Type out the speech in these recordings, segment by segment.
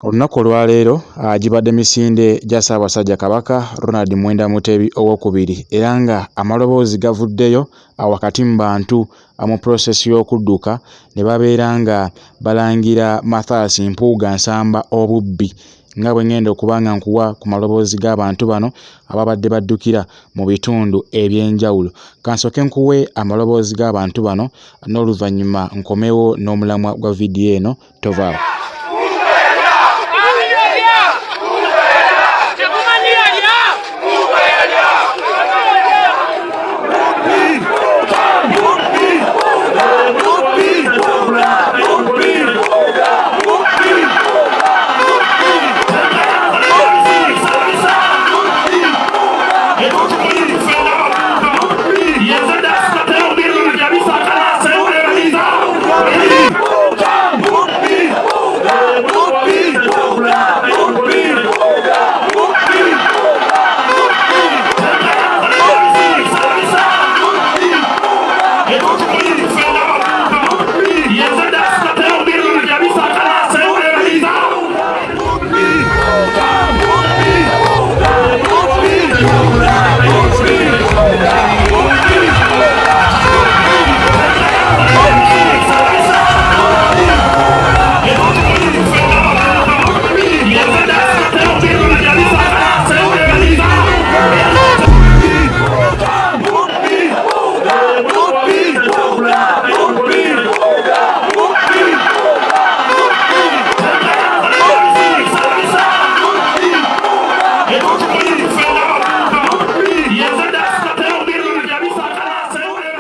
Olunaku olwaleero gibadde misinde gya Ssaabasajja Kabaka Ronald Muwenda Mutebi Owookubiri era nga amaloboozi gavuddeyo wakati mu bantu mu process y'okudduka ne babeera nga balangira Mathias Mpuuga Nsamba obubbi nga bwe ngenda okuba nga nkuwa ku maloboozi g'abantu bano ababadde baddukira mu bitundu eby'enjawulo. Kansooke nkuwe amaloboozi g'abantu bano n'oluvannyuma nkomewo n'omulamwa gwa vidiyo eno tovaawo.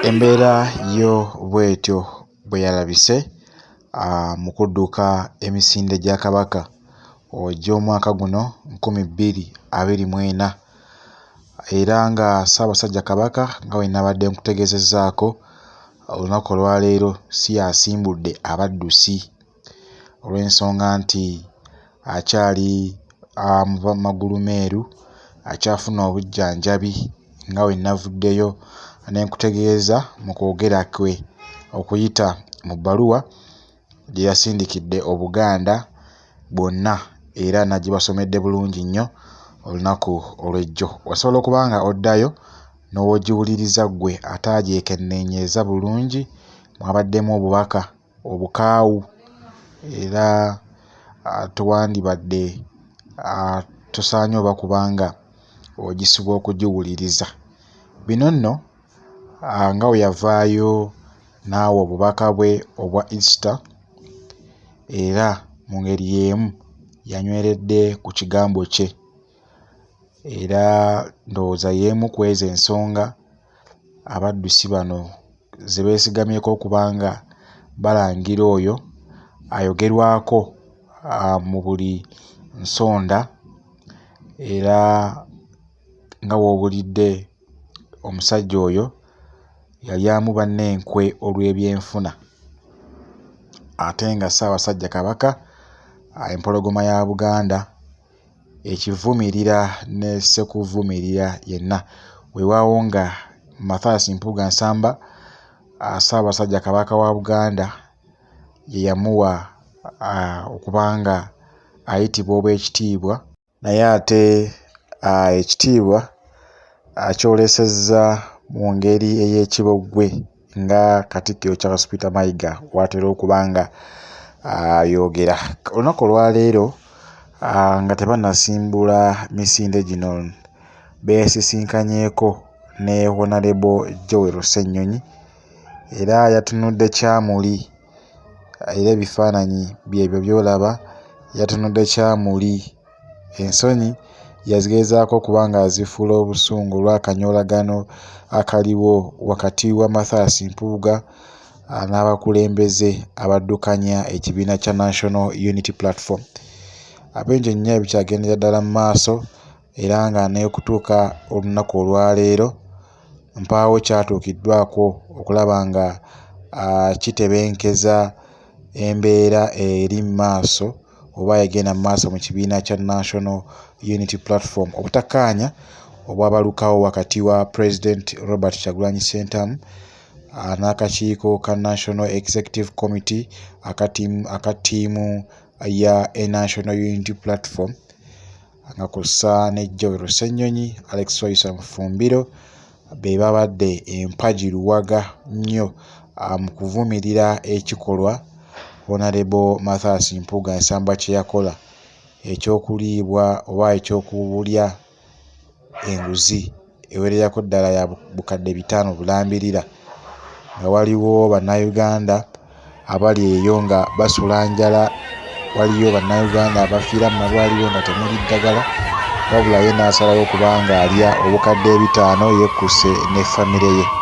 Embeera yo bw'etyo bwe yalabise mu kudduka emisinde gya Kabaka egy'omwaka guno 2024 era nga Ssaabasajja Kabaka nga bwe nabadde nkutegeezezzaako olunaku olwaleero si y'asimbudde abaddusi olw'ensonga nti akyali mu magulu meeru akyafuna obujjanjabi nga bwe navuddeyo ne nkutegeeza mu kwogera kwe okuyita mu bbaluwa gye yasindikidde Obuganda bwonna era n'agibasomedde bulungi nnyo olunaku olw'ejjo. Osobola okuba nga oddayo n'ogiwuliriza ggwe ataagyekenneenyezza bulungi, mwabaddemu obubaka obukaawu era tewandibadde tosaanye oba kuba nga ogisubwa okugiwuliriza. Bino nno nga bwe yavaayo n'awa obubaka bwe obwa Easter era mu ngeri y'emu yanyweredde ku kigambo kye era ndowooza y'emu ku ezo ensonga abaddusi bano ze beesigamyeko okuba nga balangira oyo ayogerwako mu buli nsonda era nga bw'owulidde omusajja oyo yalyamu banne enkwe olw'ebyenfuna ate nga Ssaabasajja Kabaka empologoma ya Buganda ekivumirira ne ssekuvumirira yenna. Weewaawo nga Mathias Mpuuga Nsamba Ssaabasajja Kabaka wa Buganda ye yamuwa okuba nga ayitibwa Oweekitiibwa naye ate ekitiibwa akyolesezza mu ngeri ey'ekiboggwe nga Katikkiro Charles Peter Mayiga w'atera okuba nga ayogera. Olunaku olwaleero nga tebannasimbula misinde gino beesisinkanyeeko ne Honourable Joel Ssennyonyi era yatunudde kyamuli era ebifaananyi byebyo by'olaba yatunudde kyamuli ensonyi yazigezaako okuba ng'azifuula obusungu olw'akanyoolagano akaliwo wakati wa Mathias Mpuuga n'abakulembeze abaddukanya ekibiina kya National Unity Platform. Bingi nnyo ebikyagendera ddala mu maaso era nga n'okutuuka olunaku olwaleero mpaawo kyatuukiddwako okulaba nga kitebenkeza embeera eri mu maaso oba egenda mu maaso mu kibiina kya National Unity Platform. Obutakkaanya obwabalukawo wakati wa Pulezidenti Robert Kyagulanyi Ssentamu n'akakiiko ka National Executive Committee aka ttiimu ya National Unity Platform nga kw'ossa ne Joel Ssenyonyi, Alex Waiswa Mufumbiro be babadde empagi luwaga nnyo mu kuvumirira ekikolwa Honorable Mathias Mpuuga Nsamba kye yakola eky'okuliibwa oba eky'okulya enguzi ewererako ddala ya bukadde 500 bulambirira nga waliwo Bannayuganda abali eyo nga basula njala, waliyo Bannayuganda abafiira mu malwaliro nga temuli ddagala wabula ye n'asalawo okuba ng'alya obukadde 500 yekkuse ne famire ye.